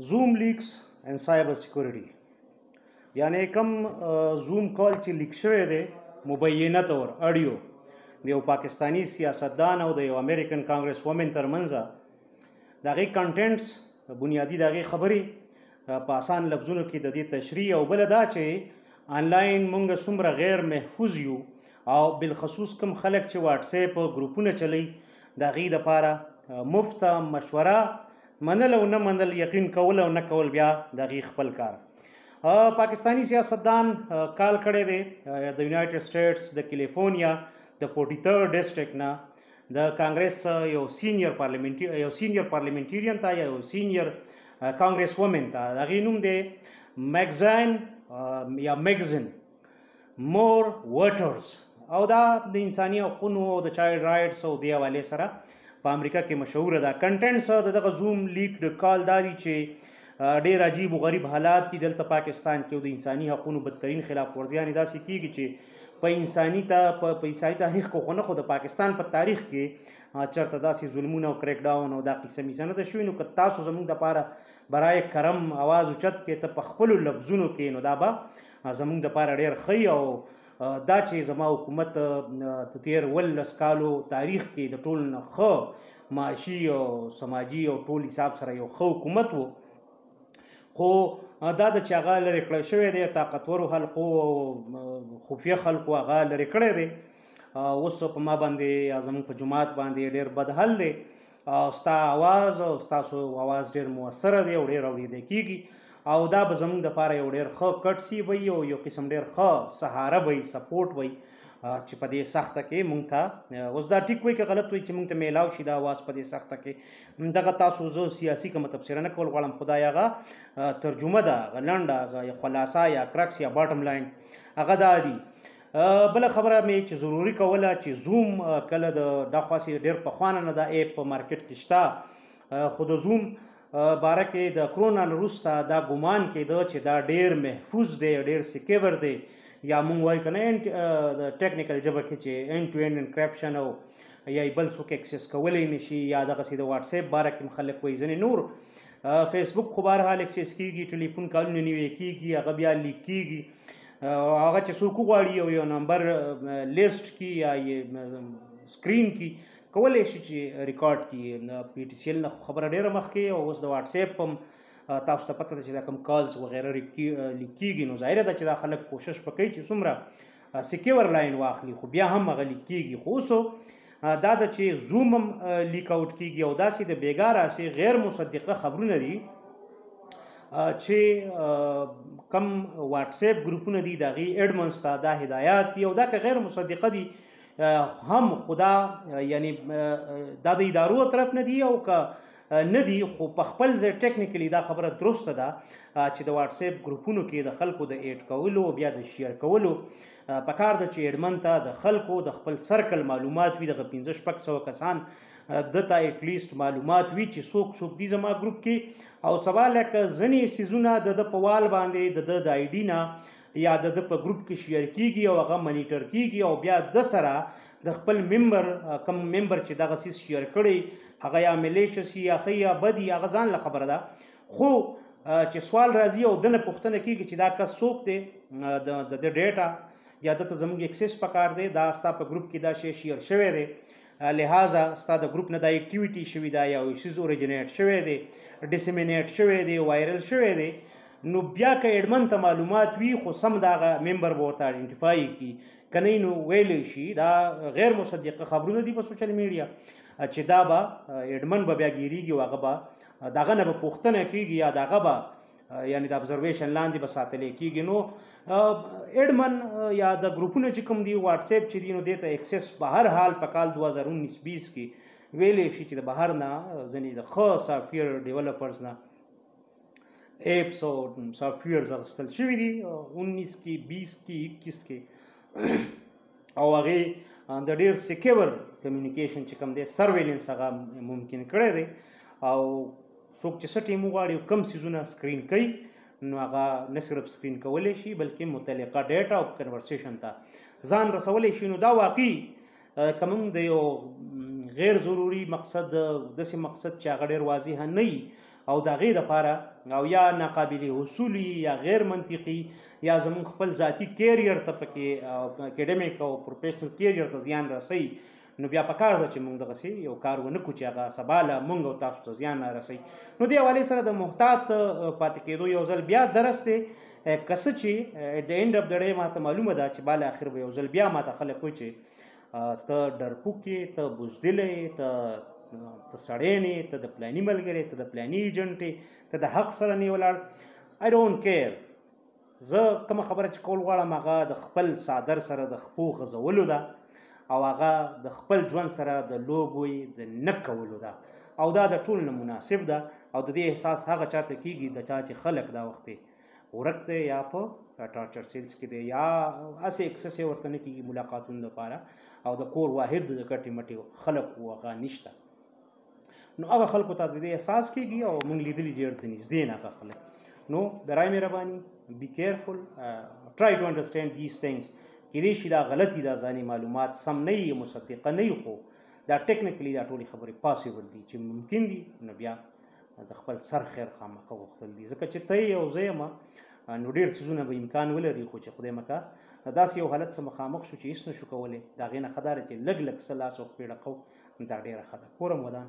Zoom leaks and cyber security، یعنی کم زوم کال چې لیک شوی دی مبینه طور اډیو د یو پاکستانی سیاستدان او د یو امریکن کانګرس وومن ترمنځ، د هغې contents، بنیادي د هغې خبرې په اسان لفظونو کې د دې تشریح، او بله دا چې آنلاین مونږ څومره غیر محفوظ یو، او بالخصوص کم خلک چې واتس اپ ګروپونه چلی، د هغې دپاره مفته مشوره، منل او نه منل، یقین کول او نه کول بیا د هغې خپل کار. پاکستانی سیاستدان کال کړی دی د یونایټډ سټیټس د کیلیفورنیا د 43 district نه د کانګرس یو senior parliamentarian ته یا یو senior congress woman ته. د هغې نوم دی میگزین یا میگزین مور واټرز، او دا د انساني حقونو او د child rights او دې حوالې سره په امریکا کې مشهوره ده. contents د دغه زوم leak call دا دي چې ډېر عجیب و غریب حالات دي دلته پاکستان کې او د انساني حقونو بدترین خلاف ورزیانې داسې کیږي چې په انساني تاریخ کې خو نه، خو د پاکستان په تاریخ کې چېرته داسې ظلمونه او crack down او دا قصه میسه نه ده شوې. نو که تاسو زموږ دپاره برای کرم اواز اوچت کړئ ته په خپلو لفظونو کې، نو دا به زموږ دپاره ډېر ښه. او دا چې زما حکومت د تېر 18 کالو تاریخ کې د ټولو نه ښه معاشي او سماجي او ټول حساب سره یو ښه حکومت و، خو دا د چې هغه لرې کړی شوی دی، طاقتورو حلقو او خفیه خلکو هغه لرې کړی دی، اوس په ما باندې یا زموږ په جماعت باندې ډېر بد حل دی، او ستا اواز او ستاسو اواز ډېر موثره دی او ډېر اورېدی کېږي، او دا به زموږ دپاره یو ډېر ښه کټسي به وي او یو قسم ډېر ښه سهاره به وي، support به وي چې په دې سخته کې مونږ ته اوس دا ټیک وایي که غلط وایي چې مونږ ته میلاو شي دا اواز په دې سخته کې. دغه تاسو زه سیاسي کومه تبصره نه کول غواړم، خدای هغه ترجمه ده، هغه لنډه، هغه خلاصه یا crux یا bottom line هغه دا دي. بله خبره مې چې ضروري کوله چې زوم کله د دا خاصې ډېر پخوانه نه دا app په مارکیټ کې شته، خو د زوم باره کې د کرونا نه وروسته دا ګمان کېده چې دا ډېر محفوظ دی، ډېر secure دی، یا مونږ وایو که نه د technical ژبه کې چې end to end encryption او یا بل څوک access کولی نه شي، یا دغسې د واتس اپ باره کې هم خلک وایي. ځینې نور فیسبوک خو بهرحال access کېږي، ټلیفون کالونه نیوی کېږي، هغه بیا leak کېږي، هغه چې څوک وغواړي او یو نمبر لیست کی یا یې screen کی کولی شي چې ریکارډ کړي. پي ټي سي ایل نه خبره ډېره مخکې، او اوس د واتس اپ هم تاسو ته پته ده چې دا کوم calls وغیره لیک کېږي، نو ظاهره ده چې دا خلک کوشش به کوي چې څومره secure line واخلي، خو بیا هم هغه leak کېږي. خو اوس دا ده چې زوم هم leak out کېږي، او داسې د بېګا راسې غیر مصدقه خبرونه دي چې کم واتس اپ ګروپونه دي د هغې admins ته دا هدایات دي، او دا که غیر مصدقه دي هم خدا یعنی دا د ادارو طرف نه دي او که نه دي، خو په خپل ځای technically دا خبره درسته ده چې د واتس اپ ګروپونو کې د خلکو د add کولو او بیا د share کولو په کار ده چې admin ته د خلکو د خپل circle معلومات وي، دغه 500-600 کسان ده ته at least معلومات وي چې څوک څوک دي زما ګروپ کې، او سبا لکه ځینې څیزونه د ده په wall باندې د ده د ID نه یا د ده په ګروپ کې share کیږي او هغه monitor کیږي، او بیا ده سره د خپل member کوم member چې دغه څیز share کړي هغه یا malicious یا ښه یا بدي، هغه ځان له خبره ده. خو چې سوال راځي او دنه پوښتنه کیږي چې دا کس څوک دی، د ده data یا ده ته زموږ access پکار دی، دا ستا په ګروپ کې دا شی share شوی دی، لہذا ستا د ګروپ نه دا activity شوې ده یا یو څیز originate شوی دی، disseminate شوی دی، viral شوی دی، نو بیا که admin ته معلومات وي خو سم دغه member به ورته identify کړي، که نه نو ویلی شي دا غیر مصدقه خبرونه دي په social media چې دا به admin به بیا ګیریږي او هغه به دغه نه به پوښتنه کیږي یا دغه به یعنی د observation لاندې به ساتلی کیږي. نو admin یا د ګروپونه چې کوم دي واتس اپ چې دي، نو دې ته access په هر حال په کال 2019-20 کې ویلی شي چې د بهر نه ځینې د ښه software developers نه apps او softwares اخیستل شوي دي 19 کې، 20 کې، 21 کې، او هغې د ډېر secure communication چې کوم دی surveillance هغه ممکن کړی دی، او څوک چې څه ټیم وغواړي او کم څیزونه screen کوي نو هغه نه صرف screen کولی شي بلکې متعلقه data او conversation ته ځان رسولی شي. نو دا واقعي که موږ د یو غیر ضروري مقصد، داسې مقصد چې هغه ډېر واضح نه وي، او د هغې دپاره او یا ناقابل حصول یا غیر منطقي یا زموږ خپل ذاتي career ته پکې، اکیډمیک او professional career ته زیان رسوي، نو بیا پکار ده چې موږ دغسې یو کار ونه کړو چې هغه سبا له موږ او تاسو ته زیان نه رسوي. نو دې حوالې سره د محتاط پاتې کېدو یو ځل بیا درس دی. که څه چې at the end of the day ماته معلومه ده چې بالا اخر به یو ځل بیا ماته خلک وایي چې ته ډرپوک یې، ته بزدله یې، ته سړی نه یې، ته د پلاني ملګری، ته د پلاني ایجنټ یې، ته د حق سره نه ولاړ. I don't care. زه کومه خبره چې کول غواړم هغه د خپل څادر سره د خپو غځولو ده او هغه د خپل ژوند سره د لوبوي د نه کولو ده، او دا د ټول نه مناسب ده. او د دې احساس هغه چاته کیږي د چا چې خلک دا وخت ورک دی یا په torture cells کې دی یا هسې access یې ورته نه کیږي ملاقاتونو دپاره، او د کور واحد د کټې مټې خلک هغه نشته. نو هغه خلکو ته د دې احساس کیږي او موږ لیدلي ډېر د نږدې نه هغه خلک. نو برای مهرباني be careful, try to understand these things. کېدای شي دا غلطي دا ځاني معلومات سم نه وي، مصدقه نه وي، خو دا technically دا ټولې خبرې possible دي چې ممکن دي. نو بیا د خپل سر خیر خامخا غوښتل دي، ځکه چې ته یې او زه یم نو ډېر څیزونه به امکان ولري، خو چې خدای مکه داسې یو حالت سره مخامخ شو چې هېڅ نه شو کولی، د هغې نه ښه دا ده چې لږ لږ څه لاس او پښې ډکوو، دا ډېره ښه ده. کورم ودان.